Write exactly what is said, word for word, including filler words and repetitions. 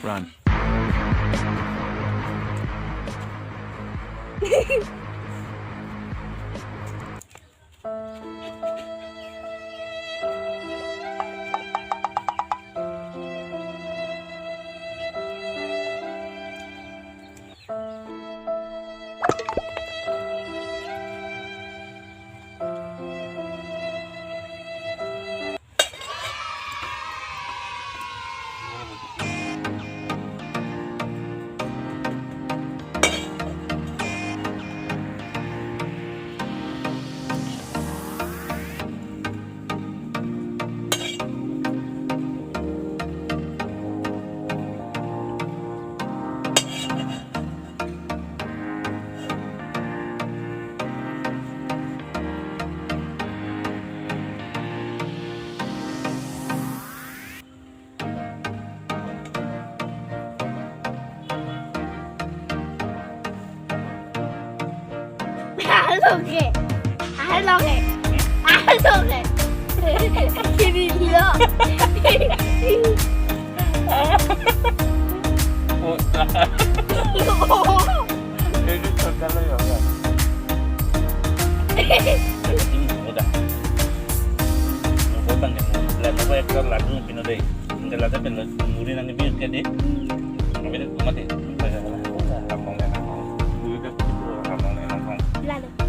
Run. Aloke. Aloke. Aloke. Kiri lo. Oh, ini total lo ya, ya. Ini udah. Mau potong ya, mau. Lah, mau ekor lagu pino deh. Enggak lah, tapi lo muri nang biar ke deh. Kami deh mati. Kampung deh, kampung. Dulu deh, kampung deh, kampung. Lalu.